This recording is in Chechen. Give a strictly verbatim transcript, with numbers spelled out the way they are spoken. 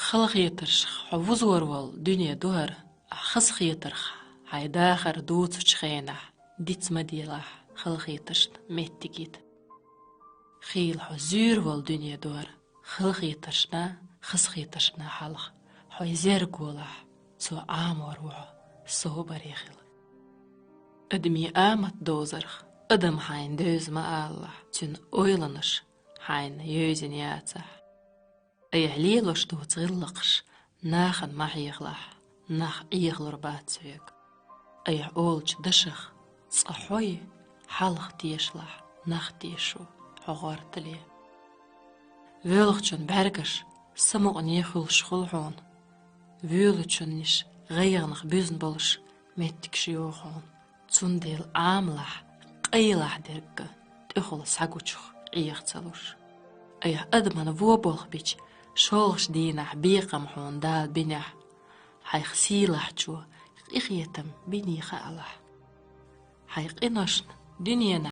Халахетаршах хьо вузор волу дуьне ду хӀара, ахь хазахетарх хьайн дахар дуцучу хенахь диц ма делахь, халахетаршна меттиг йита. Хийла хьо зуьйр волу дуьне ду хӀара, халахетаршна, хазахетаршна хьалха хьо зерг волахь, цо Ӏамор ву хьо, собаре хила. Адамийн амат дозарх адам хьайна девза ма алалахь, цуьнан ойланаш хьайна йевзина яцахь. Айхьа лелош доцу гӀиллакхаш нахана ма хьехалахь, нах Ӏехалур бац хьоьга. Айхьа олучу дашах цкъа хьо хьалха тешалахь, нах тешо хьо гӀортале. Воьлхучун бӀаьргаш самукъане хуьлуш хуьлу хьуна, воьлучунниш гӀайгӀанах буьзна болуш меттигаш йогӀу хьуна. Цундела Ӏамалахь, къайлахь дерг тӀехула схьагучух Ӏеха ца луш. Айхьа адаман вон болх бича шолгӀачу дийнахь бекхам хьуна Дала бинехь, хьайх сийлахьчо къинхетам биний хаалахь. Хьайн къиношна дуьненахь